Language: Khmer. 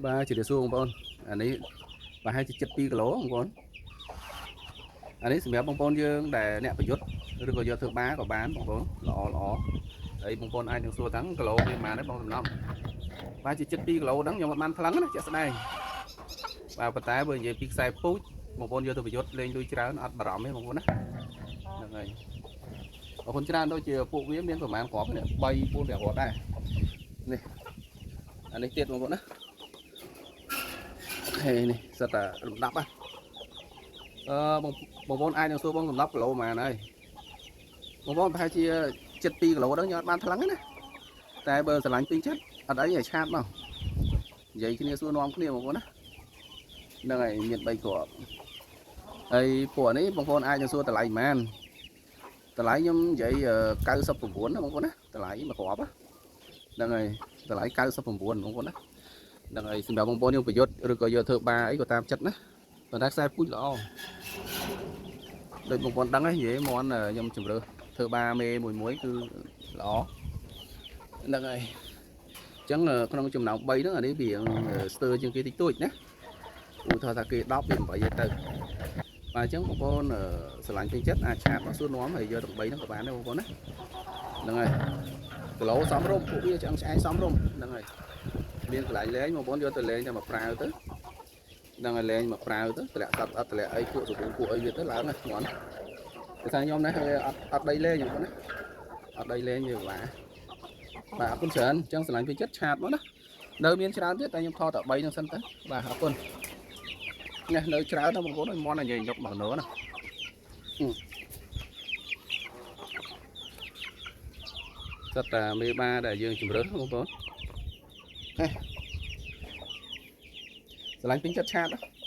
បាទជម្រាបសួរបងប្អូនអានេះប្រហែលជា7 2គីឡូបងប្អូនអានេះសម្រាប់បងប្អូនយើងដែលអ្នកប្រយុទ្ធឬក៏យកធ្វើបាក៏បានបងប្អូនល្អល្អហើយបងប្អូនអាចនឹងសួរតាំងគីឡូវាប៉ុន្មានដែរបងសំណំបាទជា7 2គីឡូហ្នឹងខ្ញុំអត់បានថ្លឹងណាជាក់ស្ដែងបាទប៉ុន្តែបើនិយាយពីខ្សែពូជបងប្អូនយកទៅប្រយុទ្ធលេងលុយច្រើនអត់បារម្ភទេបងប្អូនណាហ្នឹងហើយអរគុណច្រើនដូចជាពួកវាមានប្រហែលគ្រាប់នេះ3 4 5គ្រាប់ដែរនេះអានេះទៀតបងប្អូនណា OK នេះសិតតែលំដាប់ហ៎អឺបងបងប្អូនអាចនឹងសួរបងលំដាប់គីឡូប៉ុន្មានហើយបងប្អូនប្រហែលជា72គីឡូហ្នឹងខ្ញុំអត់បានថ្លឹងទេណាតែបើស្រឡាញ់ពេញចិត្តអត់អីឲ្យ chat មកនិយាយគ្នាសួរនាំគ្នាបងប្អូនណាហ្នឹងហើយមាន3គ្រាប់ហើយពួកនេះបងប្អូនអាចនឹងសួរតម្លៃប៉ុន្មានតម្លៃខ្ញុំនិយាយ99ណាបងប្អូនណាតម្លៃមួយគ្រាប់ហ្នឹងហើយតម្លៃ99បងប្អូនណាហ្នឹងហើយសម្រាប់បងប្អូនយើងប្រយុទ្ធឬក៏យកធ្វើបាអីក៏តាមចិត្តណាប៉ុន្តែខ្សែពូជល្អដូចបងប្អូនដឹងហើយនិយាយមន់ខ្ញុំជំរឿធ្វើបាមេមួយមួយគឺល្អហ្នឹងហើយអញ្ចឹងក្នុងចំណោម3ហ្នឹងអានេះវាស្ទើរជាងគេតិចតួចណាឧទាហរណ៍ថាគេ10វា8ទៅបាទអញ្ចឹងបងប្អូនស្រឡាញ់ពេញចិត្តអាច chat មកសួរនាំហើយយកទាំង3ហ្នឹងក៏បានដែរបងប្អូនណាហ្នឹងហើយគីឡូសំរុំពួកវាឆ្អឹងឆ្អែងសំរុំហ្នឹងហើយ មានកន្លែងលេងបងប្អូនយកទៅលេងតែមកប្រាវទៅហ្នឹងហើយលេងមកប្រាវទៅតម្លាក់សត្វអត់តម្លាក់អីពួកសពូពួកអីវាទៅឡើងណាស្ងន់តែថាខ្ញុំនេះវាអត់អត់ដីលេងបងប្អូនណាអត់ដីលេងវាពិបាកបាទអរគុណច្រើនអញ្ចឹងស្រឡាញ់ពេញចិត្ត chat មកណានៅមានច្រើនទៀតតែខ្ញុំថតតែ3ហ្នឹងសិនទៅបាទអរគុណនេះនៅច្រើនណាស់បងប្អូនឲ្យមន់និយាយយកមកណូណាសិតតែមេបាដែលយើងជំរើសបងប្អូនហេស្រឡាញ់ពេញចិត្ត chat។